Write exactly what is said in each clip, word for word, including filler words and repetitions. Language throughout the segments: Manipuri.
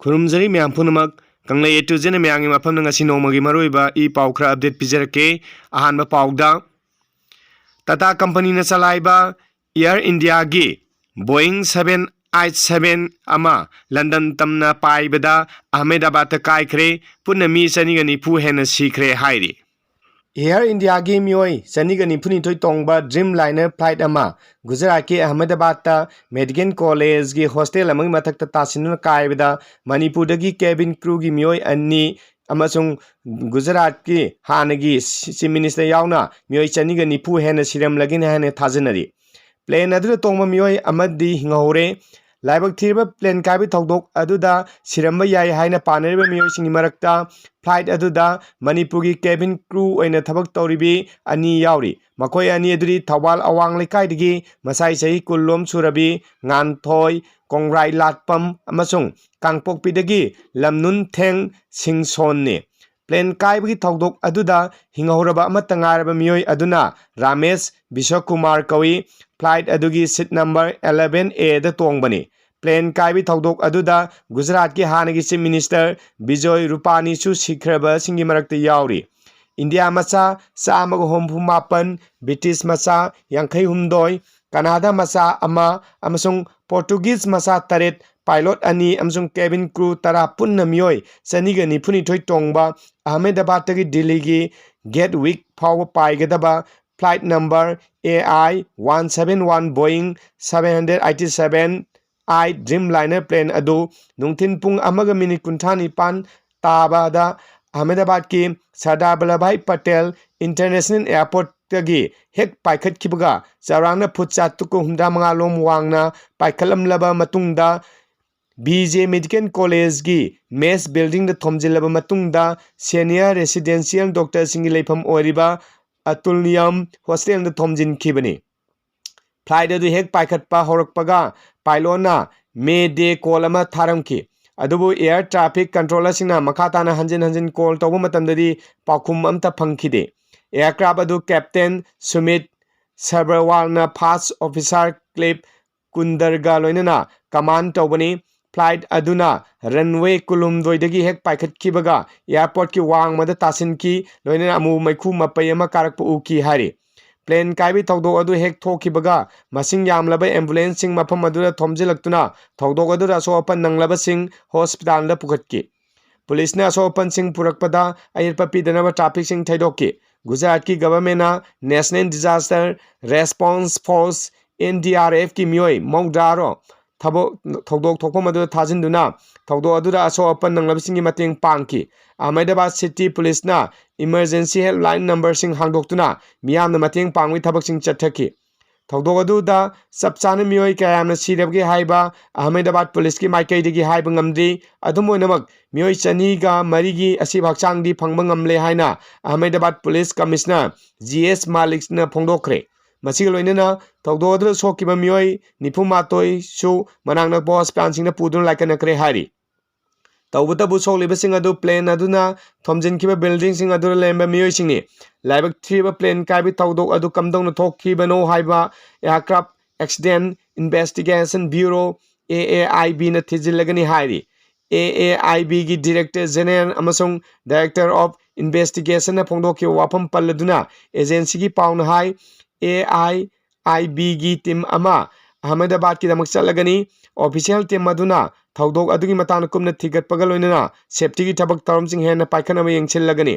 ꯈꯨꯔꯨꯝꯖꯔꯤ ꯃꯌꯥꯝ ꯄꯨꯝꯅꯃꯛ꯫ ꯀꯪꯂꯩ A to Z ꯅ ꯃꯌꯥꯝꯒꯤ ꯃꯐꯝꯗ ꯉꯁꯤ ꯅꯣꯡꯃꯒꯤ ꯃꯔꯨꯑꯣꯏꯕ ꯏ ꯄꯥꯎ ꯈꯔ update ꯄꯤꯖꯔꯛꯀꯦ꯫ ꯑꯍꯥꯟꯕ ꯄꯥꯎꯗ, ꯇꯥꯇꯥ ꯀꯝꯄꯅꯤꯅ ꯆꯂꯥꯏꯕ Air India ꯒꯤ Boeing seven eight seven ꯑꯃ ꯂꯟꯗꯟ ꯇꯝꯅ ꯄꯥꯏꯕꯗ ꯑꯍꯃꯦꯗꯥꯕꯥꯗꯇ ꯀꯥꯏꯈ꯭ꯔꯦ꯫ ꯄꯨꯟꯅ ꯃꯤ ꯆꯅꯤꯒ ꯅꯤꯐꯨ ꯍꯦꯟꯅ ꯁꯤꯈ꯭ꯔꯦ ꯍꯥꯏꯔꯤ꯫ Air India ꯒꯤ ꯃꯤꯑꯣꯏ ꯆꯅꯤꯒ ꯅꯤꯐꯨꯅꯤꯊꯣꯏ ꯇꯣꯡꯕ Dreamliner flight ꯑꯃ ꯒꯨꯖꯔꯥꯠꯀꯤ ꯑꯍꯃꯦꯗꯥꯕꯥꯗꯇ Medical College ꯒꯤ hostel ꯑꯃꯒꯤ ꯃꯊꯛꯇ ꯇꯥꯁꯤꯟꯗꯨꯅ ꯀꯥꯏꯕꯗ ꯃꯅꯤꯄꯨꯔꯗꯒꯤ cabin crew ꯒꯤ ꯃꯤꯑꯣꯏ ꯑꯅꯤ ꯑꯃꯁꯨꯡ ꯒꯨꯖꯔꯥꯠꯀꯤ ꯍꯥꯟꯅꯒꯤ Chief Minister ꯌꯥꯎꯅ ꯃꯤꯑꯣꯏ ꯆꯅꯤꯒ ꯅꯤꯐꯨ ꯍꯦꯟꯅ ꯁꯤꯔꯝꯂꯒꯅꯤ ꯍꯥꯏꯅ ꯊꯥꯖꯅꯔꯤ꯫ Plane ꯑꯗꯨꯗ ꯇꯣꯡꯕ ꯃꯤꯑꯣꯏ ꯑꯃꯗꯤ ꯍꯤꯡꯍꯧꯔꯦ꯫ ꯂꯥꯏꯕꯛ ꯊꯤꯔꯕ plane ꯀꯥꯏꯕꯒꯤ ꯊꯧꯗꯣꯛ ꯑꯗꯨꯗ ꯁꯤꯔꯝꯕ ꯌꯥꯏ ꯍꯥꯏꯅ ꯄꯥꯅꯔꯤꯕ ꯃꯤꯑꯣꯏꯁꯤꯡꯒꯤ ꯃꯔꯛꯇ flight ꯑꯗꯨꯗ ꯃꯅꯤꯄꯨꯔꯒꯤ cabin crew ꯑꯣꯏꯅ ꯊꯕꯛ ꯇꯧꯔꯤꯕꯤ ꯑꯅꯤ ꯌꯥꯎꯔꯤ꯫ ꯃꯈꯣꯏ ꯑꯅꯤ ꯑꯗꯨꯗꯤ ꯊꯧꯕꯥꯜ ꯑꯋꯥꯡ ꯂꯩꯀꯥꯏꯗꯒꯤ ꯃꯁꯥꯏ ꯆꯍꯤ ꯀꯨꯟꯂꯣꯝ ꯁꯨꯔꯕꯤ ꯉꯥꯟꯊꯣꯏ ꯀꯣꯡꯒ꯭ꯔꯥꯏ ꯂꯥꯠꯄꯝ ꯑꯃꯁꯨꯡ ꯀꯥꯡꯄꯣꯛꯄꯤꯗꯒꯤ ꯂꯝꯅꯨꯟꯊꯦꯡ ꯁꯤꯡꯁꯣꯟꯅꯤ꯫ Plane ꯀꯥꯏꯕꯒꯤ ꯊꯧꯗꯣꯛ ꯑꯗꯨꯗ ꯍꯤꯡꯍꯧꯔꯕ ꯑꯃꯠꯇ ꯉꯥꯏꯔꯕ ꯃꯤꯑꯣꯏ ꯑꯗꯨꯅ ꯔꯥꯃꯦꯁ ꯕꯤꯁ꯭ꯋꯀꯨꯃꯥꯔ ꯀꯧꯏ꯫ Flight ꯑꯗꯨꯒꯤ seat number eleven A the ꯇꯣꯡꯕꯅꯤ꯫ Plane ꯀꯥꯏꯕꯒꯤ ꯊꯧꯗꯣꯛ ꯑꯗꯨꯗ ꯒꯨꯖꯔꯥꯠꯀꯤ ꯍꯥꯟꯅꯒꯤ Chief Minister ꯕꯤꯖꯣꯏ ꯔꯨꯄꯥꯅꯤꯁꯨ ꯁꯤꯈ꯭ꯔꯕꯁꯤꯡꯒꯤ ꯃꯔꯛꯇ ꯌꯥꯎꯔꯤ꯫ ꯏꯟꯗꯤꯌꯥ ꯃꯆꯥ ꯆꯥꯝꯃꯒ ꯍꯨꯝꯐꯨ ꯃꯥꯄꯟ, ꯕ꯭ꯔꯤꯇꯤꯁ ꯃꯆꯥ ꯌꯥꯡꯈꯩ ꯍꯨꯝꯗꯣꯏ, ꯀꯅꯥꯗꯥ ꯃꯆꯥ ꯑꯃ ꯑꯃꯁꯨꯡ ꯄꯣꯔꯇꯨꯒꯤꯖ ꯃꯆꯥ ꯇꯔꯦꯠ, pilot ꯑꯅꯤ ꯑꯃꯁꯨꯡ cabin crew ꯇꯔꯥ, ꯄꯨꯟꯅ ꯃꯤꯑꯣꯏ ꯆꯅꯤꯒ ꯅꯤꯐꯨꯅꯤꯊꯣꯏ ꯇꯣꯡꯕ ꯑꯍꯃꯦꯗꯥꯕꯥꯗꯇꯒꯤ ꯗꯤꯜꯂꯤꯒꯤ ꯒꯦꯠꯋꯤꯛ ꯐꯥꯎꯕ ꯄꯥꯏꯒꯗꯕ flight number A I one seven one Boeing seven hundred eighty seven I Dreamliner plane ꯑꯗꯨ ꯅꯨꯡꯊꯤꯜ ꯄꯨꯡ ꯑꯃꯒ minute ꯀꯨꯟꯊ꯭ꯔꯥ ꯅꯤꯄꯥꯟ ꯇꯥꯕꯗ ꯑꯍꯃꯦꯗꯥꯕꯥꯗꯀꯤ ꯁꯔꯗꯥꯔ ꯚꯜꯂꯚꯚꯥꯏ ꯄꯇꯦꯜ International Airportꯇꯒꯤ ꯍꯦꯛ ꯄꯥꯏꯈꯠꯈꯤꯕꯒ ꯆꯥꯎꯔꯥꯛꯅ ꯐꯨꯠ ꯆꯥꯇ꯭ꯔꯨꯛꯀ ꯍꯨꯝꯗ꯭ꯔꯥ ꯃꯉꯥ ꯂꯣꯝ ꯋꯥꯡꯅ ꯄꯥꯏꯈꯠꯂꯝꯂꯕ ꯃꯇꯨꯡꯗ B J Medical Collegeꯒꯤ main buildingꯗ ꯊꯣꯝꯖꯤꯜꯂꯕ ꯃꯇꯨꯡꯗ senior residential doctorꯁꯤꯡꯒꯤ ꯂꯩꯐꯝ ꯑꯣꯏꯔꯤꯕ ꯑꯇꯨꯜꯅꯤꯌꯝ hostelꯗ ꯊꯣꯝꯖꯤꯟꯈꯤꯕꯅꯤ꯫ Flight ꯑꯗꯨ ꯍꯦꯛ ꯄꯥꯏꯈꯠꯄ ꯍꯧꯔꯛꯄꯒ pilotꯅ Mayday call ꯑꯃ ꯊꯥꯔꯝꯈꯤ꯫ ꯑꯗꯨꯕꯨ air traffic controllerꯁꯤꯡꯅ ꯃꯈꯥ ꯇꯥꯅ ꯍꯟꯖꯤꯟ ꯍꯟꯖꯤꯟ call ꯇꯧꯕ ꯃꯇꯝꯗꯗꯤ ꯄꯥꯎꯈꯨꯝ ꯑꯃꯠꯇ ꯐꯪꯈꯤꯗꯦ꯫ Aircraft ꯑꯗꯨ Captain Sumit ꯁꯕꯔꯋꯥꯜꯅ first officer Cliff ꯀꯨꯟꯗꯔꯒ ꯂꯣꯏꯅꯅ command ꯇꯧꯕꯅꯤ꯫ flight ꯑꯗꯨꯅ runway ꯀꯨꯟꯍꯨꯝꯗꯣꯏꯗꯒꯤ ꯍꯦꯛ ꯄꯥꯏꯈꯠꯈꯤꯕꯒ airportꯀꯤ ꯋꯥꯡꯃꯗ ꯇꯥꯁꯤꯟꯈꯤ, ꯂꯣꯏꯅꯅ ꯑꯃꯨ ꯃꯩꯈꯨ ꯃꯄꯩ ꯑꯃ ꯀꯥꯔꯛꯄ ꯎꯈꯤ ꯍꯥꯏꯔꯤ꯫ Plane ꯀꯥꯏꯕꯒꯤ ꯊꯧꯗꯣꯛ ꯑꯗꯨ ꯍꯦꯛ ꯊꯣꯛꯈꯤꯕꯒ ꯃꯁꯤꯡ ꯌꯥꯝꯂꯕ ambulanceꯁꯤꯡ ꯃꯐꯝ ꯑꯗꯨꯗ ꯊꯣꯝꯖꯤꯜꯂꯛꯇꯨꯅ ꯊꯧꯗꯣꯛ ꯑꯗꯨꯗ ꯑꯁꯣꯛ ꯑꯄꯟ ꯅꯪꯂꯕꯁꯤꯡ hospitalꯗ ꯄꯨꯈꯠꯈꯤ꯫ ꯄꯨꯂꯤꯁꯅ ꯑꯁꯣꯛ ꯑꯄꯟꯁꯤꯡ ꯄꯨꯔꯛꯄꯗ ꯑꯌꯦꯠꯄ ꯄꯤꯗꯅꯕ trafficꯁꯤꯡ ꯊꯩꯗꯣꯛꯈꯤ꯫ ꯒꯨꯖꯔꯥꯠꯀꯤ governmentꯅ National Disaster Response Force, NDRFꯀꯤ ꯃꯤꯑꯣꯏ ꯃꯧꯗ꯭ꯔꯥꯔꯣ ꯊꯕꯛ, ꯊꯧꯗꯣꯛ ꯊꯣꯛꯐꯝ ꯑꯗꯨꯗ ꯊꯥꯖꯤꯟꯗꯨꯅ ꯊꯧꯗꯣꯛ ꯑꯗꯨꯗ ꯑꯁꯣꯛ ꯑꯄꯟ ꯅꯪꯂꯕꯁꯤꯡꯒꯤ ꯃꯇꯦꯡ ꯄꯥꯡꯈꯤ꯫ ꯑꯍꯃꯦꯗꯕꯥꯗ city ꯄꯨꯂꯤꯁꯅ emergency helpline numberꯁꯤꯡ ꯍꯥꯡꯗꯣꯛꯇꯨꯅ ꯃꯤꯌꯥꯝꯅ ꯃꯇꯦꯡ ꯄꯥꯡꯕꯒꯤ ꯊꯕꯛꯁꯤꯡ ꯆꯠꯊꯈꯤ꯫ ꯊꯧꯗꯣꯛ ꯑꯗꯨꯗ ꯆꯞ ꯆꯥꯅ ꯃꯤꯑꯣꯏ ꯀꯌꯥ ꯌꯥꯝꯅ ꯁꯤꯔꯕꯒꯦ ꯍꯥꯏꯕ ꯑꯍꯃꯦꯗꯕꯥꯗ ꯄꯨꯂꯤꯁꯀꯤ ꯃꯥꯏꯀꯩꯗꯒꯤ ꯍꯥꯏꯕ ꯉꯝꯗ꯭ꯔꯤ꯫ ꯑꯗꯨꯝ ꯑꯣꯏꯅꯃꯛ, ꯃꯤꯑꯣꯏ ꯆꯅꯤꯒ ꯃꯔꯤꯒꯤ ꯑꯁꯤꯕ ꯍꯛꯆꯥꯡꯗꯤ ꯐꯪꯕ ꯉꯝꯂꯦ ꯍꯥꯏꯅ Ahmedabad police commissioner G S ꯃꯥꯂꯤꯛꯅ ꯐꯣꯡꯗꯣꯛꯈ꯭ꯔꯦ꯫ ꯃꯁꯤꯒ ꯂꯣꯏꯅꯅ ꯊꯧꯗꯣꯛ ꯑꯗꯨꯗ ꯁꯣꯛꯈꯤꯕ ꯃꯤꯑꯣꯏ ꯅꯤꯐꯨ ꯃꯥꯊꯣꯏꯁꯨ ꯃꯅꯥꯛ ꯅꯛꯄ hospitalꯁꯤꯡꯗ ꯄꯨꯗꯨꯅ ꯂꯥꯏꯀꯠꯅꯈ꯭ꯔꯦ ꯍꯥꯏꯔꯤ꯫ ꯇꯧꯕꯇꯕꯨ, ꯁꯣꯛꯂꯤꯕꯁꯤꯡ ꯑꯗꯨ plane ꯑꯗꯨꯅ ꯊꯣꯝꯖꯤꯟꯈꯤꯕ buildingꯁꯤꯡ ꯑꯗꯨꯗ ꯂꯩꯔꯝꯕ ꯃꯤꯑꯣꯏꯁꯤꯡꯅꯤ꯫ ꯂꯥꯏꯕꯛ ꯊꯤꯕ plane ꯀꯥꯏꯕꯒꯤ ꯊꯧꯗꯣꯛ ꯑꯗꯨ ꯀꯝꯗꯧꯅ ꯊꯣꯛꯈꯤꯕꯅꯣ ꯍꯥꯏꯕ Aircraft Accident Investigation Bureau, AAIBꯅ ꯊꯤꯖꯤꯜꯂꯒꯅꯤ ꯍꯥꯏꯔꯤ꯫ AAIBꯒꯤ Director General ꯑꯃꯁꯨꯡ Director of Investigationꯅ ꯐꯣꯡꯗꯣꯛꯈꯤꯕ ꯋꯥꯐꯝ ꯄꯜꯂꯗꯨꯅ agencyꯒꯤ ꯄꯥꯎꯅ ꯍꯥꯏ, AIIBꯒꯤ team ꯑꯃ ꯑꯍꯃꯦꯗꯕꯥꯗꯀꯤꯗꯃꯛ ꯆꯠꯂꯒꯅꯤ꯫ Official team ꯑꯗꯨꯅ ꯊꯧꯗꯣꯛ ꯑꯗꯨꯒꯤ ꯃꯇꯥꯡꯗ ꯀꯨꯞꯅ ꯊꯤꯒꯠꯄꯒ ꯂꯣꯏꯅꯅ safetyꯒꯤ ꯊꯕꯛ ꯊꯧꯔꯝꯁꯤꯡ ꯍꯦꯟꯅ ꯄꯥꯏꯈꯠꯅꯕ ꯌꯦꯡꯁꯤꯜꯂꯒꯅꯤ꯫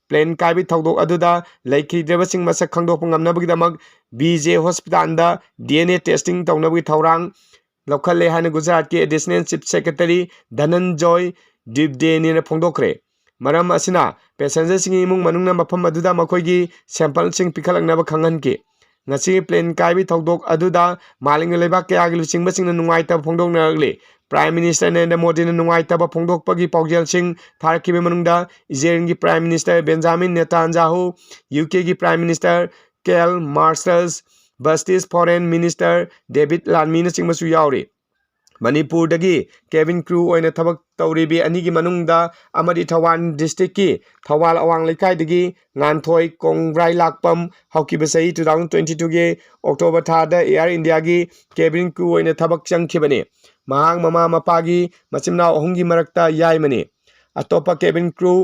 Plane ꯀꯥꯏꯕꯒꯤ ꯊꯧꯗꯣꯛ ꯑꯗꯨꯗ ꯂꯩꯈꯤꯗ꯭ꯔꯕꯁꯤꯡ ꯃꯁꯛ ꯈꯪꯗꯣꯛꯄ ꯉꯝꯅꯕꯒꯤꯗꯃꯛ BJ hospitalꯗ DNA testing ꯇꯧꯅꯕꯒꯤ ꯊꯧꯔꯥꯡ ꯂꯧꯈꯠꯂꯦ ꯍꯥꯏꯅ ꯒꯨꯖꯔꯥꯠꯀꯤ Additional Chief Secretary ꯙꯅꯟꯖꯣꯏ ꯗꯤꯞꯗꯦꯅꯤꯅ ꯐꯣꯡꯗꯣꯛꯈ꯭ꯔꯦ꯫ ꯃꯔꯝ ꯑꯁꯤꯅ, passengerꯁꯤꯡꯒꯤ ꯏꯃꯨꯡ ꯃꯅꯨꯡꯅ ꯃꯐꯝ ꯑꯗꯨꯗ ꯃꯈꯣꯏꯒꯤ sampleꯁꯤꯡ ꯄꯤꯈꯠꯂꯛꯅꯕ ꯈꯪꯍꯟꯈꯤ꯫ ꯉꯁꯤꯒꯤ plane ꯀꯥꯏꯕꯒꯤ ꯊꯧꯗꯣꯛ ꯑꯗꯨꯗ ꯃꯥꯂꯦꯝꯒꯤ ꯂꯩꯕꯥꯛ ꯀꯌꯥꯒꯤ ꯂꯨꯆꯤꯡꯕꯁꯤꯡꯅ ꯅꯨꯡꯉꯥꯏꯇꯕ ꯐꯣꯡꯗꯣꯛꯅꯔꯛꯂꯤ꯫ Prime Minister ꯅꯔꯦꯟꯗ꯭ꯔ ꯃꯣꯗꯤꯅ ꯅꯨꯡꯉꯥꯏꯇꯕ ꯐꯣꯡꯗꯣꯛꯄꯒꯤ ꯄꯥꯎꯖꯦꯜꯁꯤꯡ ꯊꯥꯔꯛꯈꯤꯕ ꯃꯅꯨꯡꯗ ꯏꯖꯔꯦꯜꯒꯤ Prime Minister ꯕꯦꯟꯖꯥꯃꯤꯟ ꯅꯦꯇꯥꯟꯖꯥꯍꯨ, UKꯒꯤ Prime Minister ꯀꯦꯜ ꯃꯥꯔꯁꯦꯜꯁ, ꯕꯁꯇꯤꯁ Foreign Minister ꯗꯦꯕꯤꯠ ꯂꯥꯃꯤꯅꯆꯤꯡꯕꯁꯨ ꯌꯥꯎꯔꯤ꯫ ꯃꯅꯤꯄꯨꯔꯗꯒꯤ cabin crew ꯑꯣꯏꯅ ꯊꯕꯛ ꯇꯧꯔꯤꯕꯤ ꯑꯅꯤꯒꯤ ꯃꯅꯨꯡꯗ ꯑꯃꯗꯤ ꯊꯧꯕꯥꯜ districtꯀꯤ ꯊꯧꯕꯥꯜ ꯑꯋꯥꯡ ꯂꯩꯀꯥꯏꯗꯒꯤ ꯉꯥꯟꯊꯣꯏ ꯀꯣꯡꯕ꯭ꯔꯥꯏ ꯂꯥꯛꯄꯝ, ꯍꯧꯈꯤꯕ ꯆꯍꯤ two thousand twenty twoꯒꯤ October ꯊꯥꯗ Air Indiaꯒꯤ cabin crew ꯑꯣꯏꯅ ꯊꯕꯛ ꯆꯪꯈꯤꯕꯅꯤ꯫ ꯃꯍꯥꯛ ꯃꯃꯥ ꯃꯄꯥꯒꯤ ꯃꯆꯤꯟ ꯃꯅꯥꯎ ꯑꯍꯨꯝꯒꯤ ꯃꯔꯛꯇ ꯌꯥꯏꯃꯅꯤ꯫ ꯑꯇꯣꯞꯄ cabin crew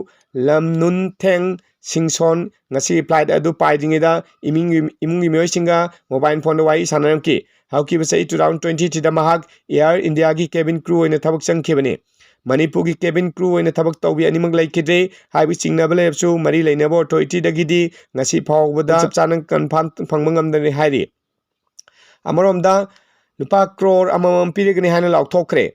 ꯂꯝꯅꯨꯟꯊꯦꯡ ꯁꯤꯡꯁꯣꯟ ꯉꯁꯤ flight ꯑꯗꯨ ꯄꯥꯏꯗ꯭ꯔꯤꯉꯩꯗ ꯏꯃꯨꯡꯒꯤ, ꯏꯃꯨꯡꯒꯤ ꯃꯤꯑꯣꯏꯁꯤꯡꯒ mobile phoneꯗ ꯋꯥꯔꯤ ꯁꯥꯟꯅꯔꯝꯈꯤ꯫ ꯍꯧꯈꯤꯕ ꯆꯍꯤ two thousand twenty threeꯗ ꯃꯍꯥꯛ Air Indiaꯒꯤ cabin crew ꯑꯣꯏꯅ ꯊꯕꯛ ꯆꯪꯈꯤꯕꯅꯤ꯫ ꯃꯅꯤꯄꯨꯔꯒꯤ cabin crew ꯑꯣꯏꯅ ꯊꯕꯛ ꯇꯧꯕꯤ ꯑꯅꯤꯃꯛ ꯂꯩꯈꯤꯗ꯭ꯔꯦ꯫ ꯍꯥꯏꯕ ꯆꯤꯡꯅꯕ ꯂꯩꯔꯕꯁꯨ ꯃꯔꯤ ꯂꯩꯅꯕ authorityꯗꯒꯤꯗꯤ ꯉꯁꯤ ꯐꯥꯎꯕꯗ ꯆꯞ ꯆꯥꯅ confirm ꯐꯪꯕ ꯉꯝꯗꯔꯦ ꯍꯥꯏꯔꯤ꯫ ꯑꯃꯔꯣꯝꯗ ꯂꯨꯄꯥ ꯀ꯭ꯔꯣꯔ ꯑꯃꯃꯝ ꯄꯤꯔꯒꯅꯤ ꯍꯥꯏꯅ ꯂꯥꯎꯊꯣꯛꯈ꯭ꯔꯦ꯫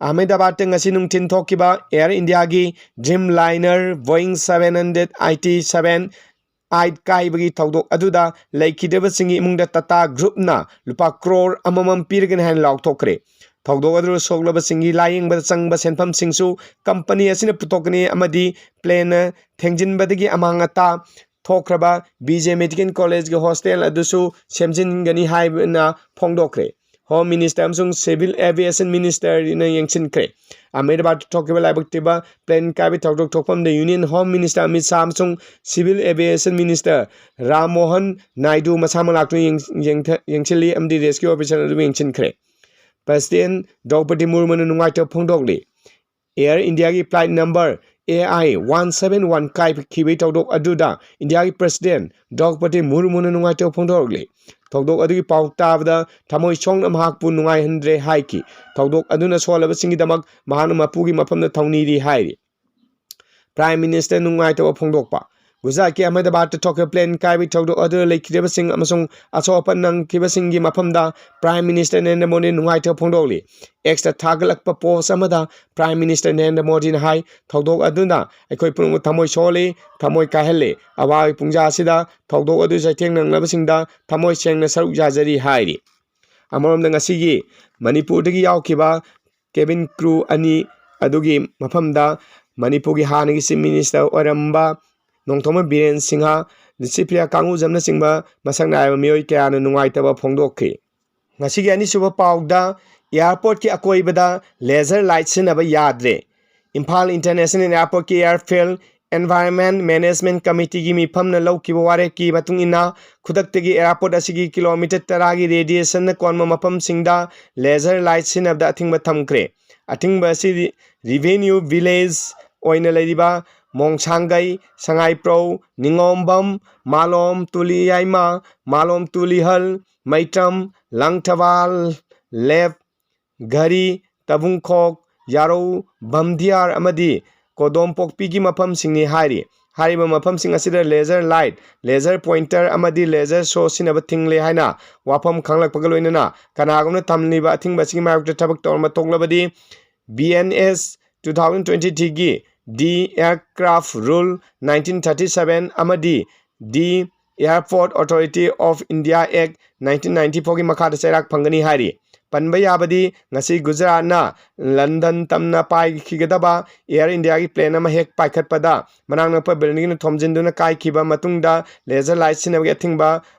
ꯑꯍꯃꯦꯗꯥꯕꯥꯗꯇ ꯉꯁꯤ ꯅꯨꯡꯊꯤꯜ ꯊꯣꯛꯈꯤꯕ Air Indiaꯒꯤ Dreamliner Boeing seven hundred eighty-seven eight ꯀꯥꯏꯕꯒꯤ ꯊꯧꯗꯣꯛ ꯑꯗꯨꯗ ꯂꯩꯈꯤꯗꯕꯁꯤꯡꯒꯤ ꯏꯃꯨꯡꯗ Tata Groupꯅ ꯂꯨꯄꯥ ꯀ꯭ꯔꯣꯔ ꯑꯃꯃꯝ ꯄꯤꯔꯒꯅꯤ ꯍꯥꯏꯅ ꯂꯥꯎꯊꯣꯛꯈ꯭ꯔꯦ꯫ ꯊꯧꯗꯣꯛ ꯑꯗꯨꯗ ꯁꯣꯛꯂꯕꯁꯤꯡꯒꯤ ꯂꯥꯌꯦꯡꯕꯗ ꯆꯪꯕ ꯁꯦꯟꯐꯝꯁꯤꯡꯁꯨ company ꯑꯁꯤꯅ ꯄꯨꯊꯣꯛꯀꯅꯤ ꯑꯃꯗꯤ planeꯅ ꯊꯦꯡꯖꯤꯟꯕꯗꯒꯤ ꯑꯃꯥꯡ ꯑꯇꯥ ꯊꯣꯛꯈ꯭ꯔꯕ B J Medical Collegeꯀꯤ hostel ꯑꯗꯨꯁꯨ ꯁꯦꯝꯖꯤꯟꯒꯅꯤ ꯍꯥꯏꯕꯅ ꯐꯣꯡꯗꯣꯛꯈ꯭ꯔꯦ꯫ Home Minister ꯑꯃꯁꯨꯡ Civil Aviation Ministerꯅ ꯌꯦꯡꯁꯤꯟꯈ꯭ꯔꯦ꯫ ꯑꯍꯃꯦꯗꯥꯕꯥꯗꯇ ꯊꯣꯛꯈꯤꯕ ꯂꯥꯏꯕꯛ ꯊꯤꯕ plane ꯀꯥꯏꯕ ꯊꯧꯗꯣꯛ ꯊꯣꯛꯐꯝꯗ Union Home Minister Amit Shah ꯑꯃꯁꯨꯡ Civil Aviation Minister Ram Mohan Naidu ꯃꯁꯥꯃꯛ ꯂꯥꯛꯇꯨꯅ ꯌꯦꯡ-, ꯌꯦꯡꯊ-, ꯌꯦꯡꯁꯤꯜꯂꯤ ꯑꯃꯗꯤ rescue operation ꯑꯗꯨ ꯌꯦꯡꯁꯤꯟꯈ꯭ꯔꯦ꯫ President ꯗ꯭ꯔꯧꯄꯗꯤ ꯃꯨꯔꯃꯨꯅ ꯅꯨꯡꯉꯥꯏꯇꯕ ꯐꯣꯡꯗꯣꯛꯂꯤ꯫ Air Indiaꯒꯤ flight number A I one seven one ꯀꯥꯏꯈꯤꯕꯒꯤ ꯊꯧꯗꯣꯛ ꯑꯗꯨꯗ Indiaꯒꯤ President ꯗ꯭ꯔꯧꯄꯗꯤ ꯃꯨꯔꯃꯨꯅ ꯅꯨꯡꯉꯥꯏꯇꯕ ꯐꯣꯡꯗꯣꯔꯛꯂꯤ꯫ ꯊꯧꯗꯣꯛ ꯑꯗꯨꯒꯤ ꯄꯥꯎ ꯇꯥꯕꯗ ꯊꯃꯣꯏ ꯁꯣꯛꯅ ꯃꯍꯥꯛꯄꯨ ꯅꯨꯡꯉꯥꯏꯍꯟꯗ꯭ꯔꯦ ꯍꯥꯏꯈꯤ꯫ ꯊꯧꯗꯣꯛ ꯑꯗꯨꯅ ꯁꯣꯛꯍꯜꯂꯕꯁꯤꯡꯒꯤꯗꯃꯛ ꯃꯍꯥꯛꯅ ꯃꯄꯨꯒꯤ ꯃꯐꯝꯗ ꯊꯧꯅꯤꯔꯤ ꯍꯥꯏꯔꯤ꯫ Prime Minister ꯅꯨꯡꯉꯥꯏꯇꯕ ꯐꯣꯡꯗꯣꯛꯄ꯫ ꯒꯨꯖꯔꯥꯠꯀꯤ ꯑꯍꯃꯦꯗꯥꯕꯥꯗꯇ ꯊꯣꯛꯈꯤꯕ plane ꯀꯥꯏꯕꯒꯤ ꯊꯧꯗꯣꯛ ꯑꯗꯨꯗ ꯂꯩꯈꯤꯗꯕꯁꯤꯡ ꯑꯃꯁꯨꯡ ꯑꯁꯣꯛ ꯑꯄꯟ ꯅꯪꯈꯤꯕꯁꯤꯡꯒꯤ ꯃꯐꯝꯗ Prime Minister ꯅꯔꯦꯟꯗ꯭ꯔ ꯃꯣꯗꯤ ꯅꯨꯡꯉꯥꯏꯇꯕ ꯐꯣꯡꯗꯣꯛꯂꯤ꯫ Xꯇ ꯊꯥꯒꯠꯂꯛꯄ post ꯑꯃꯗ Prime Minister ꯅꯔꯦꯟꯗ꯭ꯔ ꯃꯣꯗꯤꯅ ꯍꯥꯏ, "ꯊꯧꯗꯣꯛ ꯑꯗꯨꯅ ꯑꯩꯈꯣꯏ ꯄꯨꯝꯅꯃꯛ ꯊꯃꯣꯏ ꯁꯣꯛꯍꯜꯂꯤ, ꯊꯃꯣꯏ ꯀꯥꯏꯍꯜꯂꯤ꯫ ꯑꯋꯥꯕꯒꯤ ꯄꯨꯡꯖꯥ ꯑꯁꯤꯗ ꯊꯧꯗꯣꯛ ꯑꯗꯨ ꯆꯩꯊꯦꯡ ꯅꯪꯂꯕꯁꯤꯡꯗ ꯊꯃꯣꯏ ꯁꯦꯡꯅ ꯁꯔꯨꯛ ꯌꯥꯖꯔꯤ" ꯍꯥꯏꯔꯤ꯫ ꯑꯃꯔꯣꯝꯗ ꯉꯁꯤꯒꯤ ꯃꯅꯤꯄꯨꯔꯗꯒꯤ ꯌꯥꯎꯈꯤꯕ cabin crew ꯑꯅꯤ ꯑꯗꯨꯒꯤ ꯃꯐꯝꯗ ꯃꯅꯤꯄꯨꯔꯒꯤ ꯍꯥꯟꯅꯒꯤ Chief Minister ꯑꯣꯏꯔꯝꯕ ꯅꯣꯡꯊꯣꯝꯕꯝ ꯕꯤꯔꯦꯟ ꯁꯤꯡꯍ, ꯂꯤꯆꯤꯄ꯭ꯔꯤꯌꯥ ꯀꯥꯡꯉꯨꯖꯝꯅꯆꯤꯡꯕ ꯃꯁꯛ ꯅꯥꯏꯕ ꯃꯤꯑꯣꯏ ꯀꯌꯥꯅ ꯅꯨꯡꯉꯥꯏꯇꯕ ꯐꯣꯡꯗꯣꯛꯈꯤ꯫ ꯉꯁꯤꯒꯤ ꯑꯅꯤꯁꯨꯕ ꯄꯥꯎꯗ ꯑꯦꯌꯥꯔꯄꯣꯔꯠꯀꯤ ꯑꯀꯣꯏꯕꯗ ꯂꯦꯖꯔ ꯂꯥꯏꯠ ꯁꯤꯖꯤꯟꯅꯕ ꯌꯥꯗ꯭ꯔꯦ꯫ ꯏꯝꯐꯥꯜ ꯏꯟꯇꯔꯅꯦꯁꯅꯦꯜ ꯑꯦꯌꯥꯔꯄꯣꯔꯠꯀꯤ ꯑꯦꯌꯔꯐꯤꯜ ꯑꯦꯟꯚꯥꯏꯔꯟꯃꯦꯟ ꯃꯦꯅꯦꯖꯃꯦꯟ ꯀꯃꯤꯇꯤꯒꯤ ꯃꯤꯐꯝꯅ ꯂꯧꯈꯤꯕ ꯋꯥꯔꯦꯞꯀꯤ ꯃꯇꯨꯡ ꯏꯟꯅ, ꯈꯨꯗꯛꯇꯒꯤ ꯑꯦꯌꯥꯔꯄꯣꯔꯠ ꯑꯁꯤꯒꯤ ꯀꯤꯂꯣꯃꯤꯇꯔ ꯇꯔꯥꯒꯤ ꯔꯦꯗꯤꯌꯦꯁꯟꯅ ꯀꯣꯟꯕ ꯃꯐꯝꯁꯤꯡꯗ ꯂꯦꯖꯔ ꯂꯥꯏꯠ ꯁꯤꯖꯤꯟꯅꯕꯗ ꯑꯊꯤꯡꯕ ꯊꯝꯈ꯭ꯔꯦ꯫ ꯑꯊꯤꯡꯕ ꯑꯁꯤ ꯔꯤꯚꯦꯅ꯭ꯌꯨ ꯚꯤꯂꯦꯖ ꯑꯣꯏꯅ ꯂꯩꯔꯤꯕ ꯃꯣꯡꯁꯥꯡꯒꯩ, ꯁꯉꯥꯏꯄ꯭ꯔꯧ, ꯅꯤꯉꯣꯝꯕꯝ, ꯃꯥꯂꯣꯝ ꯇꯨꯂꯤꯌꯥꯏꯃ, ꯃꯥꯂꯣꯝ ꯇꯨꯂꯤꯍꯜ, ꯃꯩꯇ꯭ꯔꯝ, ꯂꯪꯊꯕꯥꯜ, ꯂꯦꯞ, ꯘꯔꯤ, ꯇꯕꯨꯡꯈꯣꯛ, ꯌꯥꯔꯧ, ꯚꯝꯗꯤꯌꯥꯔ ꯑꯃꯗꯤ ꯀꯣꯗꯣꯝꯄꯣꯛꯄꯤꯒꯤ ꯃꯐꯝꯁꯤꯡꯅꯤ ꯍꯥꯏꯔꯤ꯫ ꯍꯥꯏꯔꯤꯕ ꯃꯐꯝꯁꯤꯡ ꯑꯁꯤꯗ ꯂꯦꯖꯔ ꯂꯥꯏꯠ, ꯂꯦꯖꯔ ꯄꯣꯏꯟꯇꯔ ꯑꯃꯗꯤ ꯂꯦꯖꯔ ꯁꯣ ꯁꯤꯖꯤꯟꯅꯕ ꯊꯤꯡꯂꯦ ꯍꯥꯏꯅ ꯋꯥꯐꯝ ꯈꯪꯂꯛꯄꯒ ꯂꯣꯏꯅꯅ ꯀꯅꯥꯒꯨꯝꯕꯅ ꯊꯝꯂꯤꯕ ꯑꯊꯤꯡꯕ ꯑꯁꯤꯒꯤ ꯃꯥꯌꯣꯛꯇ ꯊꯕꯛ ꯇꯧꯔꯝꯕ ꯊꯣꯛꯂꯕꯗꯤ B N S two thousand twenty-threeꯒꯤ D Aircraft Rule nineteen thirty-seven ꯑꯃꯗꯤ D Airport Authority of India Act nineteen ninety-fourꯒꯤ ꯃꯈꯥꯗ ꯆꯩꯔꯥꯛ ꯐꯪꯒꯅꯤ ꯍꯥꯏꯔꯤ꯫ ꯄꯟꯕ ꯌꯥꯕꯗꯤ ꯉꯁꯤ ꯒꯨꯖꯔꯥꯠꯅ ꯂꯟꯗꯟ ꯇꯝꯅ ꯄꯥꯏꯈꯤꯒꯗꯕ ꯑꯦꯌꯔ ꯏꯟꯗꯤꯌꯥꯒꯤ ꯄ꯭ꯂꯦꯟ ꯑꯃ ꯍꯦꯛ ꯄꯥꯏꯈꯠꯄꯗ ꯃꯅꯥꯛ ꯅꯛꯄ ꯕꯤꯜꯗꯤꯡꯅ ꯊꯣꯝꯖꯤꯟꯗꯨꯅ ꯀꯥꯏꯈꯤꯕ ꯃꯇꯨꯡꯗ ꯂꯦꯖꯔ ꯂꯥꯏꯠ ꯁꯤꯖꯤꯟꯅꯕꯒꯤ ꯑꯊꯤꯡꯕ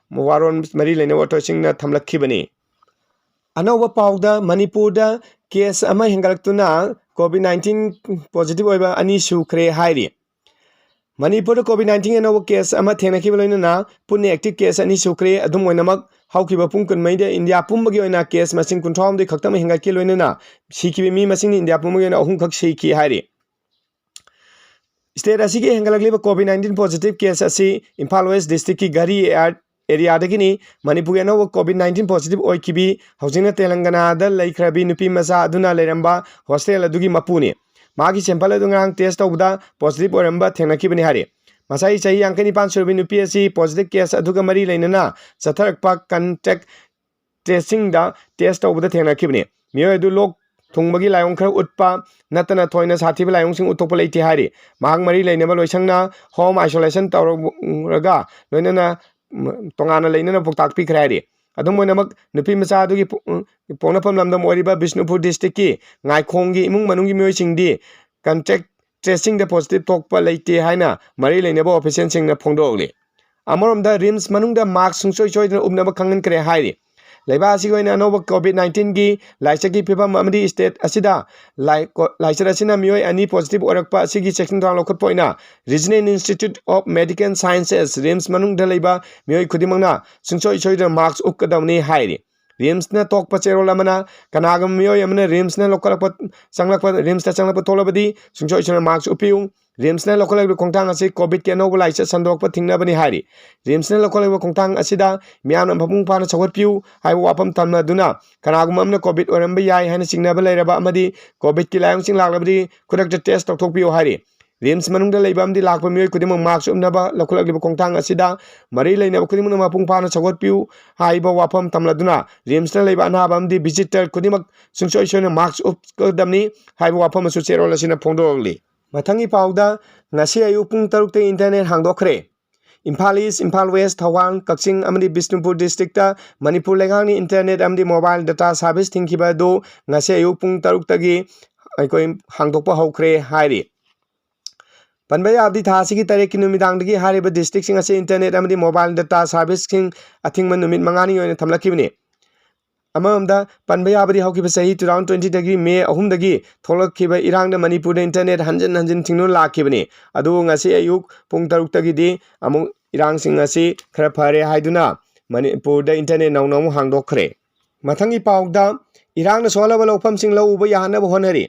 ꯋꯥꯔꯣꯜ ꯃꯔꯤ ꯂꯩꯅꯕ ꯑꯣꯊꯣꯔꯤꯇꯤꯁꯤꯡꯅ ꯊꯝꯂꯛꯈꯤꯕꯅꯤ꯫ ꯑꯅꯧꯕ ꯄꯥꯎꯗ ꯃꯅꯤꯄꯨꯔꯗ ꯀꯦꯁ ꯑꯃ ꯍꯦꯟꯒꯠꯂꯛꯇꯨꯅ ꯀꯣꯚꯤꯗ ꯅꯥꯏꯟꯇꯤꯟ ꯄꯣꯖꯤꯇꯤꯚ ꯑꯣꯏꯕ ꯑꯅꯤ ꯁꯨꯈ꯭ꯔꯦ ꯍꯥꯏꯔꯤ꯫ ꯃꯅꯤꯄꯨꯔꯗ ꯀꯣꯚꯤꯗ ꯅꯥꯏꯟꯇꯤꯟ ꯑꯅꯧꯕ ꯀꯦꯁ ꯑꯃ ꯊꯦꯡꯅꯈꯤꯕ ꯂꯣꯏꯅꯅ ꯄꯨꯟꯅ ꯑꯦꯛꯇꯤꯚ ꯀꯦꯁ ꯑꯅꯤ ꯁꯨꯈ꯭ꯔꯦ꯫ ꯑꯗꯨꯝ ꯑꯣꯏꯅꯃꯛ, ꯍꯧꯈꯤꯕ ꯄꯨꯡ ꯀꯨꯟꯃꯔꯤꯗ ꯏꯟꯗꯤꯌꯥ ꯄꯨꯝꯕꯒꯤ ꯑꯣꯏꯅ ꯀꯦꯁ ꯃꯁꯤꯡ ꯀꯨꯟꯊ꯭ꯔꯥ ꯍꯨꯝꯗꯣꯏ ꯈꯛꯇꯃꯛ ꯍꯦꯟꯒꯠꯈꯤ ꯂꯣꯏꯅꯅ ꯁꯤꯈꯤꯕ ꯃꯤ ꯃꯁꯤꯡꯅ ꯏꯟꯗꯤꯌꯥ ꯄꯨꯝꯕꯒꯤ ꯑꯣꯏꯅ ꯑꯍꯨꯝꯈꯛ ꯁꯤꯈꯤ ꯍꯥꯏꯔꯤ꯫ ꯁ꯭ꯇꯦꯠ ꯑꯁꯤꯒꯤ ꯍꯦꯟꯒꯠꯂꯛꯂꯤꯕ ꯀꯣꯚꯤꯗ ꯅꯥꯏꯟꯇꯤꯟ ꯄꯣꯖꯤꯇꯤꯚ ꯀꯦꯁ ꯑꯁꯤ ꯏꯝꯐꯥꯜ ꯋꯦꯁ ꯗꯤꯁꯇ꯭ꯔꯤꯛꯀꯤ ꯘꯔꯤ ꯑꯦꯌꯥꯔ ꯑꯦꯔꯤꯌꯥꯗꯒꯤꯅꯤ꯫ ꯃꯅꯤꯄꯨꯔꯒꯤ ꯑꯅꯧꯕ ꯀꯣꯚꯤꯗ ꯅꯥꯏꯟꯇꯤꯟ ꯄꯣꯖꯤꯇꯤꯚ ꯑꯣꯏꯈꯤꯕꯤ ꯍꯧꯖꯤꯛꯅ ꯇꯦꯂꯪꯒꯅꯥꯗ ꯂꯩꯈ꯭ꯔꯕꯤ ꯅꯨꯄꯤ ꯃꯆꯥ ꯑꯗꯨꯅ ꯂꯩꯔꯝꯕ ꯍꯣꯁꯇꯦꯜ ꯑꯗꯨꯒꯤ ꯃꯄꯨꯅꯤ꯫ ꯃꯥꯒꯤ ꯁꯦꯝꯄꯜ ꯑꯗꯨ ꯉꯔꯥꯡ ꯇꯦꯁ ꯇꯧꯕꯗ ꯄꯣꯖꯤꯇꯤꯚ ꯑꯣꯏꯔꯝꯕ ꯊꯦꯡꯅꯈꯤꯕꯅꯤ ꯍꯥꯏꯔꯤ꯫ ꯉꯁꯥꯏ ꯆꯍꯤ ꯌꯥꯡꯈꯩ ꯅꯤꯄꯥꯟ ꯁꯨꯔꯕꯤ ꯅꯨꯄꯤ ꯑꯁꯤ ꯄꯣꯖꯤꯇꯤꯚ ꯀꯦꯁ ꯑꯗꯨꯒ ꯃꯔꯤ ꯂꯩꯅꯅ ꯆꯠꯊꯔꯛꯄ ꯀꯟꯇꯦꯛ ꯇ꯭ꯔꯦꯁꯤꯡꯗ ꯇꯦꯁ ꯇꯧꯕꯗ ꯊꯦꯡꯅꯈꯤꯕꯅꯤ꯫ ꯃꯤꯑꯣꯏ ꯑꯗꯨ ꯂꯣꯛ ꯊꯨꯡꯕꯒꯤ ꯂꯥꯏꯑꯣꯡ ꯈꯔ ꯎꯠꯄ ꯅꯠꯇꯅ ꯊꯣꯏꯅ ꯁꯥꯊꯤꯕ ꯂꯥꯏꯑꯣꯡꯁꯤꯡ ꯎꯠꯊꯣꯛꯄ ꯂꯩꯇꯦ ꯍꯥꯏꯔꯤ꯫ ꯃꯍꯥꯛ ꯃꯔꯤ ꯂꯩꯅꯕ ꯂꯣꯏꯁꯪꯅ ꯍꯣꯝ ꯑꯥꯏꯁꯣꯂꯦꯁꯟ ꯇꯧꯔꯒ ꯂꯣꯏꯅꯅ, ꯎꯝ, ꯇꯣꯉꯥꯟꯅ ꯂꯩꯅꯅ ꯄꯥꯎꯇꯥꯛ ꯄꯤꯈ꯭ꯔꯦ ꯍꯥꯏꯔꯤ꯫ ꯑꯗꯨꯝ ꯑꯣꯏꯅꯃꯛ, ꯅꯨꯄꯤ ꯃꯆꯥ ꯑꯗꯨꯒꯤ ꯄꯣ-, ꯎꯝ, ꯄꯣꯛꯅꯐꯝ ꯂꯝꯗꯝ ꯑꯣꯏꯔꯤꯕ ꯕꯤꯁꯅꯨꯄꯨꯔ ꯗꯤꯁꯇ꯭ꯔꯤꯛꯀꯤ ꯉꯥꯏꯈꯣꯡꯒꯤ ꯏꯃꯨꯡ ꯃꯅꯨꯡꯒꯤ ꯃꯤꯑꯣꯏꯁꯤꯡꯗꯤ ꯀꯟꯇꯦꯛ ꯇ꯭ꯔꯦꯁꯤꯡꯗ ꯄꯣꯖꯤꯇꯤꯚ ꯊꯣꯛꯄ ꯂꯩꯇꯦ ꯍꯥꯏꯅ ꯃꯔꯤ ꯂꯩꯅꯕ ꯑꯣꯐꯤꯁꯤꯌꯦꯜꯁꯤꯡꯅ ꯐꯣꯡꯗꯣꯛꯂꯤ꯫ ꯑꯃꯔꯣꯝꯗ, ꯔꯤꯝꯁ ꯃꯅꯨꯡꯗ ꯃꯥꯛꯁ ꯁꯨꯡꯁꯣꯏ ꯁꯣꯏꯗꯅ ꯎꯞꯅꯕ ꯈꯪꯍꯟꯈ꯭ꯔꯦ ꯍꯥꯏꯔꯤ꯫ ꯂꯩꯕꯥꯛ ꯑꯁꯤꯒꯤ ꯑꯣꯏꯅ ꯑꯅꯧꯕ COVID nineteen ꯒꯤ ꯂꯥꯏꯆꯠꯀꯤ ꯐꯤꯕꯝ ꯑꯃꯗꯤ state ꯑꯁꯤꯗ ꯂꯥꯏ-, ꯀꯣ-, ꯂꯥꯏꯆꯠ ꯑꯁꯤꯅ ꯃꯤꯑꯣꯏ ꯑꯅꯤ positive ꯑꯣꯏꯔꯛꯄ ꯑꯁꯤꯒꯤ ꯆꯦꯛꯁꯤꯟ ꯊꯧꯔꯥꯡ ꯂꯧꯈꯠꯄ ꯑꯣꯏꯅ Regional Institute of Medical Sciences, RIMS ꯃꯅꯨꯡꯗ ꯂꯩꯕ ꯃꯤꯑꯣꯏ ꯈꯨꯗꯤꯡꯃꯛꯅ ꯁꯨꯡꯁꯣꯏ ꯁꯣꯏꯗꯅ mask ꯎꯞꯀꯗꯕꯅꯤ ꯍꯥꯏꯔꯤ꯫ RIMS ꯅ ꯊꯣꯛꯄ ꯆꯦꯔꯣꯜ ꯑꯃꯅ ꯀꯅꯥꯒꯨꯝꯕ ꯃꯤꯑꯣꯏ ꯑꯃꯅ RIMS ꯅ ꯂꯧꯈꯠꯂꯛꯄ, ꯆꯪꯂꯛꯄ, RIMS ꯇ ꯆꯪꯂꯛꯄ ꯊꯣꯛꯂꯕꯗꯤ ꯁꯨꯡꯁꯣꯏ ꯁꯣꯏꯗꯅ mask ꯎꯞꯄꯤꯌꯨ꯫ RIMS ꯅ ꯂꯧꯈꯠꯂꯛꯂꯤꯕ ꯈꯣꯡꯊꯥꯡ ꯑꯁꯤ COVID ꯀꯤ ꯑꯅꯧꯕ ꯂꯥꯏꯆꯠ ꯁꯟꯗꯣꯛꯄ ꯊꯤꯡꯅꯕꯅꯤ ꯍꯥꯏꯔꯤ꯫ RIMS ꯅ ꯂꯧꯈꯠꯂꯛꯂꯤꯕ ꯈꯣꯡꯊꯥꯡ ꯑꯁꯤꯗ ꯃꯤꯌꯥꯝꯅ ꯃꯄꯨꯡ ꯐꯥꯅ ꯁꯧꯒꯠꯄꯤꯌꯨ ꯍꯥꯏꯕ ꯋꯥꯐꯝ ꯊꯝꯅꯗꯨꯅ, ꯀꯅꯥꯒꯨꯝꯕ ꯑꯃꯅ COVID ꯑꯣꯏꯔꯝꯕ ꯌꯥꯏ ꯍꯥꯏꯅ ꯆꯤꯡꯅꯕ ꯂꯩꯔꯕ ꯑꯃꯗꯤ COVID ꯀꯤ ꯂꯥꯏꯑꯣꯡꯁꯤꯡ ꯂꯥꯛꯂꯕꯗꯤ ꯈꯨꯗꯛꯇ test ꯇꯧꯊꯣꯛꯄꯤꯌꯨ ꯍꯥꯏꯔꯤ꯫ RIMS ꯃꯅꯨꯡꯗ ꯂꯩꯕ ꯑꯃꯗꯤ ꯂꯥꯛꯄ ꯃꯤꯑꯣꯏ ꯈꯨꯗꯤꯡꯃꯛ mask ꯎꯞꯅꯕ ꯂꯧꯈꯠꯂꯛꯂꯤꯕ ꯈꯣꯡꯊꯥꯡ ꯑꯁꯤꯗ ꯃꯔꯤ ꯂꯩꯅꯕ ꯈꯨꯗꯤꯡꯃꯛꯅ ꯃꯄꯨꯡ ꯐꯥꯅ ꯁꯧꯒꯠꯄꯤꯌꯨ ꯍꯥꯏꯕ ꯋꯥꯐꯝ ꯊꯝꯂꯗꯨꯅ, RIMS ꯅ ꯂꯩꯕ ꯑꯅꯥꯕ ꯑꯃꯗꯤ visitor ꯈꯨꯗꯤꯡꯃꯛ ꯁꯨꯡꯁꯣꯏ ꯁꯣꯏꯗꯅ mask ꯎꯞꯀꯗꯕꯅꯤ ꯍꯥꯏꯕ ꯋꯥꯐꯝ ꯑꯃꯁꯨ ꯆꯦꯔꯣꯜ ꯑꯁꯤꯅ ꯐꯣꯡꯗꯣꯛꯂꯤ꯫ ꯃꯊꯪꯒꯤ ꯄꯥꯎꯗ, ꯉꯁꯤ ꯑꯌꯨꯛ ꯄꯨꯡ ꯇꯔꯨꯛꯇ internet ꯍꯥꯡꯗꯣꯛꯈ꯭ꯔꯦ꯫ Imphal East, Imphal West, Thoubal, ꯀꯛꯆꯤꯡ ꯑꯃꯗꯤ ꯕꯤꯁꯅꯨꯄꯨꯔ district ꯇ ꯃꯅꯤꯄꯨꯔ ꯂꯩꯉꯥꯛꯅ internet ꯑꯃꯗꯤ mobile data service ꯊꯤꯡꯈꯤꯕ ꯑꯗꯨ ꯉꯁꯤ ꯑꯌꯨꯛ ꯄꯨꯡ ꯇꯔꯨꯛꯇꯒꯤ ꯑꯩꯈꯣꯏ ꯍꯥꯡꯗꯣꯛꯄ ꯍꯧꯈ꯭ꯔꯦ ꯍꯥꯏꯔꯤ꯫ ꯄꯟꯕ ꯌꯥꯕꯗꯤ, ꯊꯥ ꯑꯁꯤꯒꯤ ꯇꯔꯦꯠꯀꯤ ꯅꯨꯃꯤꯗꯥꯡꯗꯒꯤ ꯍꯥꯏꯔꯤꯕ district ꯁꯤꯡ ꯑꯁꯤ internet ꯑꯃꯗꯤ mobile data service ꯁꯤꯡ ꯑꯊꯤꯡꯕ ꯅꯨꯃꯤꯠ ꯃꯉꯥꯅꯤ ꯑꯣꯏꯅ ꯊꯝꯂꯛꯈꯤꯕꯅꯤ꯫ ꯑꯃꯔꯣꯝꯗ ꯄꯟꯕ ꯌꯥꯕꯗꯤ, ꯍꯧꯈꯤꯕ ꯆꯍꯤ two thousand twenty ꯗꯒꯤ ꯃꯦ ꯑꯍꯨꯝꯗꯒꯤ ꯊꯣꯛꯂꯛꯈꯤꯕ ꯏꯔꯥꯡꯅ ꯃꯅꯤꯄꯨꯔꯗ internet ꯍꯟꯖꯤꯟ ꯍꯟꯖꯤꯟ ꯊꯤꯡꯗꯨꯅ ꯂꯥꯛꯈꯤꯕꯅꯤ꯫ ꯑꯗꯨꯕꯨ ꯉꯁꯤ ꯑꯌꯨꯛ ꯄꯨꯡ ꯇꯔꯨꯛꯇꯒꯤꯗꯤ ꯑꯃꯨꯛ ꯏꯔꯥꯡꯁꯤꯡ ꯑꯁꯤ ꯈꯔ ꯐꯔꯦ ꯍꯥꯏꯗꯨꯅ ꯃꯅꯤꯄꯨꯔꯗ internet ꯅꯧꯅ ꯑꯃꯨꯛ ꯍꯥꯡꯗꯣꯛꯈ꯭ꯔꯦ꯫ ꯃꯊꯪꯒꯤ ꯄꯥꯎꯗ, ꯏꯔꯥꯡꯅ ꯁꯣꯛꯍꯜꯂꯕ ꯂꯧꯐꯝꯁꯤꯡ ꯂꯧ ꯎꯕ ꯌꯥꯍꯟꯅꯕ ꯍꯣꯠꯅꯔꯤ꯫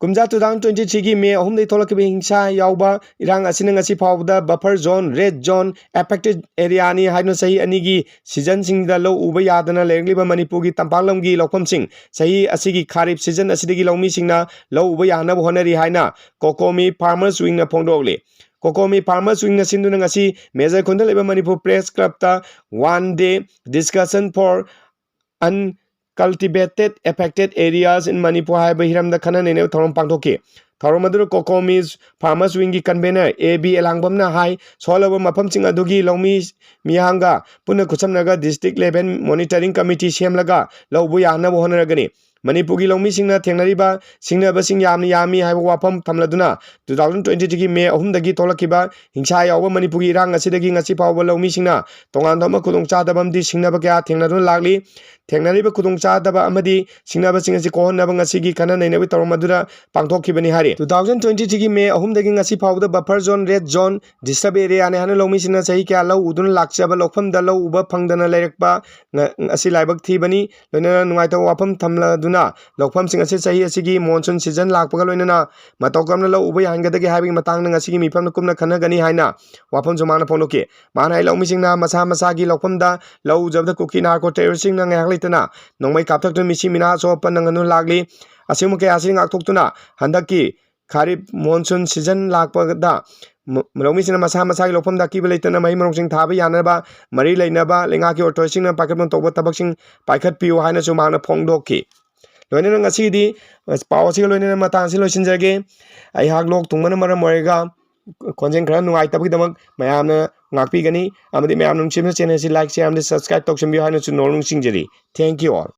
ꯀꯨꯝꯖꯥ two thousand twenty three ꯒꯤ ꯃꯦ ꯑꯍꯨꯝꯗꯒꯤ ꯊꯣꯛꯂꯛꯈꯤꯕ ꯍꯤꯡꯁꯥ ꯌꯥꯎꯕ ꯏꯔꯥꯡ ꯑꯁꯤꯅ ꯉꯁꯤ ꯐꯥꯎꯕꯗ buffer zone, red zone, affected area ꯅꯤ ꯍꯥꯏꯗꯨꯅ ꯆꯍꯤ ꯑꯅꯤꯒꯤ season ꯁꯤꯡꯗ ꯂꯧ ꯎꯕ ꯌꯥꯗꯅ ꯂꯩꯔꯛꯂꯤꯕ ꯃꯅꯤꯄꯨꯔꯒꯤ ꯇꯝꯄꯥꯛ ꯂꯝꯒꯤ ꯂꯧꯐꯝꯁꯤꯡ ꯆꯍꯤ ꯑꯁꯤꯒꯤ ꯈꯥꯔꯤꯞ season ꯑꯁꯤꯗꯒꯤ ꯂꯧꯃꯤꯁꯤꯡꯅ ꯂꯧ ꯎꯕ ꯌꯥꯍꯟꯅꯕ ꯍꯣꯠꯅꯔꯤ ꯍꯥꯏꯅ COCOMI Farmers Wing ꯅ ꯐꯣꯡꯗꯣꯛꯂꯤ꯫ COCOMI Farmers Wing ꯅ ꯁꯤꯟꯗꯨꯅ ꯉꯁꯤ ꯃꯦꯖꯔ ꯈꯨꯟꯗ ꯂꯩꯕ ꯃꯅꯤꯄꯨꯔ Press Club ꯇ one day discussion for uncultivated affected areas in Manipur ꯍꯥꯏꯕ ꯍꯤꯔꯝꯗ ꯈꯟꯅ ꯅꯩꯅꯕ ꯊꯧꯔꯝ ꯄꯥꯡꯊꯣꯛꯈꯤ꯫ ꯊꯧꯔꯝ ꯑꯗꯨꯗ COCOMI Farmers Wing ꯒꯤ convener A B ꯑꯦꯂꯥꯡꯕꯝꯅ ꯍꯥꯏ, ꯁꯣꯜꯂꯕ ꯃꯐꯝꯁꯤꯡ ꯑꯗꯨꯒꯤ ꯂꯧꯃꯤ ꯃꯤꯌꯥꯝꯒ ꯄꯨꯟꯅ ꯈꯨꯠꯁꯝꯅꯔꯒ district level monitoring committee ꯁꯦꯝꯂꯒ ꯂꯧ ꯎꯕ ꯌꯥꯍꯟꯅꯕ ꯍꯣꯠꯅꯔꯒꯅꯤ꯫ ꯃꯅꯤꯄꯨꯔꯒꯤ ꯂꯧꯃꯤꯁꯤꯡꯅ ꯊꯦꯡꯅꯔꯤꯕ ꯁꯤꯡꯅꯕꯁꯤꯡ ꯌꯥꯝꯅ ꯌꯥꯝꯃꯤ ꯍꯥꯏꯕ ꯋꯥꯐꯝ ꯊꯝꯂꯗꯨꯅ, two thousand twenty three ꯒꯤ ꯃꯦ ꯑꯍꯨꯝꯗꯒꯤ ꯊꯣꯛꯂꯛꯈꯤꯕ ꯍꯤꯡꯁꯥ ꯌꯥꯎꯕ ꯃꯅꯤꯄꯨꯔꯒꯤ ꯏꯔꯥꯡ ꯑꯁꯤꯗꯒꯤ ꯉꯁꯤ ꯐꯥꯎꯕ ꯂꯧꯃꯤꯁꯤꯡꯅ ꯇꯣꯉꯥꯟꯕ ꯑꯃ ꯈꯨꯗꯣꯡꯆꯥꯗꯕ ꯑꯃꯗꯤ ꯁꯤꯡꯅꯕ ꯀꯌꯥ ꯊꯦꯡꯅꯗꯨꯅ ꯂꯥꯛꯂꯤ꯫ ꯊꯦꯡꯅꯔꯤꯕ ꯈꯨꯗꯣꯡꯆꯥꯗꯕ ꯑꯃꯗꯤ ꯁꯤꯡꯅꯕꯁꯤꯡ ꯑꯁꯤ ꯀꯣꯛꯍꯟꯅꯕ ꯉꯁꯤꯒꯤ ꯈꯟꯅ ꯅꯩꯅꯕꯒꯤ ꯊꯧꯔꯝ ꯑꯗꯨꯗ ꯄꯥꯡꯊꯣꯛꯈꯤꯕꯅꯤ ꯍꯥꯏꯔꯤ꯫ Two thousand twenty three ꯒꯤ ꯃꯦ ꯑꯍꯨꯝꯗꯒꯤ ꯉꯁꯤ ꯐꯥꯎꯕꯗ buffer zone, red zone, disturb area ꯅꯤ ꯍꯥꯏꯅ ꯂꯧꯃꯤꯁꯤꯡꯅ ꯆꯍꯤ ꯀꯌꯥ ꯂꯧ ꯎꯗꯨꯅ ꯂꯥꯛꯆꯕ ꯂꯧꯐꯝꯗ ꯂꯧ ꯎꯕ ꯐꯪꯗꯅ ꯂꯩꯔꯛꯄ ꯉ-, ꯑꯁꯤ ꯂꯥꯏꯕꯛ ꯊꯤꯕꯅꯤ꯫ ꯂꯣꯏꯅꯅ ꯅꯨꯡꯉꯥꯏꯇꯕ ꯋꯥꯐꯝ ꯊꯝꯂꯗꯨꯅ ꯂꯧꯐꯝꯁꯤꯡ ꯑꯁꯤ ꯆꯍꯤ ꯑꯁꯤꯒꯤ monsoon season ꯂꯥꯛꯄꯒ ꯂꯣꯏꯅꯅ ꯃꯇꯧ ꯀꯔꯝꯅ ꯂꯧ ꯎꯕ ꯌꯥꯍꯟꯒꯗꯒꯦ ꯍꯥꯏꯕꯒꯤ ꯃꯇꯥꯡꯗ ꯉꯁꯤꯒꯤ ꯃꯤꯐꯝꯗ ꯀꯨꯞꯅ ꯈꯟꯅꯒꯅꯤ ꯍꯥꯏꯅ ꯋꯥꯐꯝꯁꯨ ꯃꯥꯅ ꯐꯣꯡꯗꯣꯛꯈꯤ꯫ ꯃꯥꯅ ꯍꯥꯏ, ꯂꯧꯃꯤꯁꯤꯡꯅ ꯃꯁꯥ ꯃꯁꯥꯒꯤ ꯂꯧꯐꯝꯗ ꯂꯧ ꯎꯖꯕꯗ ꯀꯨꯀꯤ narco terrorist ꯁꯤꯡꯅ ꯉꯥꯏꯍꯥꯛ ꯂꯩꯇꯅ ꯅꯣꯡꯃꯩ ꯀꯥꯞꯊꯣꯛꯇꯨꯅ ꯃꯤꯁꯤ ꯃꯤꯅꯥ ꯑꯁꯣꯛ ꯑꯄꯟ ꯅꯪꯍꯟꯗꯨꯅ ꯂꯥꯛꯂꯤ꯫ ꯑꯁꯤꯒꯨꯝꯕ ꯀꯌꯥ ꯑꯁꯤ ꯉꯥꯛꯊꯣꯛꯇꯨꯅ ꯍꯟꯗꯛꯀꯤ ꯈꯥꯔꯤꯞ monsoon season ꯂꯥꯛꯄꯗ ꯃ-, ꯂꯧꯃꯤꯁꯤꯡꯅ ꯃꯁꯥ ꯃꯁꯥꯒꯤ ꯂꯧꯐꯝꯗ ꯑꯀꯤꯕ ꯂꯩꯇꯅ ꯃꯍꯩ ꯃꯔꯣꯡꯁꯤꯡ ꯊꯥꯕ ꯌꯥꯅꯕ ꯃꯔꯤ ꯂꯩꯅꯕ ꯂꯩꯉꯥꯛꯀꯤ authority ꯁꯤꯡꯅ ꯄꯥꯏꯈꯠꯄ ꯇꯧꯕ ꯊꯕꯛꯁꯤꯡ ꯄꯥꯏꯈꯠꯄꯤꯌꯨ ꯍꯥꯏꯅꯁꯨ ꯃꯍꯥꯛꯅ ꯐꯣꯡꯗꯣꯛꯈꯤ꯫ ꯂꯣꯏꯅꯅ ꯉꯁꯤꯒꯤꯗꯤ ꯄꯥꯎ ꯑꯁꯤꯒ ꯂꯣꯏꯅꯅ ꯃꯇꯥꯡ ꯑꯁꯤ ꯂꯣꯏꯁꯤꯟꯖꯔꯒꯦ꯫ ꯑꯩꯍꯥꯛ ꯂꯣꯛ ꯊꯨꯡꯕꯅ ꯃꯔꯝ ꯑꯣꯏꯔꯒ ꯈꯣꯟꯖꯦꯜ ꯈꯔ ꯅꯨꯡꯉꯥꯏꯇꯕꯒꯤꯗꯃꯛ ꯃꯌꯥꯝꯅ ꯉꯥꯛꯄꯤꯒꯅꯤ ꯑꯃꯗꯤ ꯃꯌꯥꯝꯅ ꯅꯨꯡꯁꯤꯕꯅ channel ꯑꯁꯤ like, share ꯑꯃꯗꯤ subscribe ꯇꯧꯁꯤꯟꯕꯤꯌꯨ ꯍꯥꯏꯅꯁꯨ ꯅꯣꯡ ꯅꯤꯡꯁꯤꯡꯖꯔꯤ꯫ Thank you all.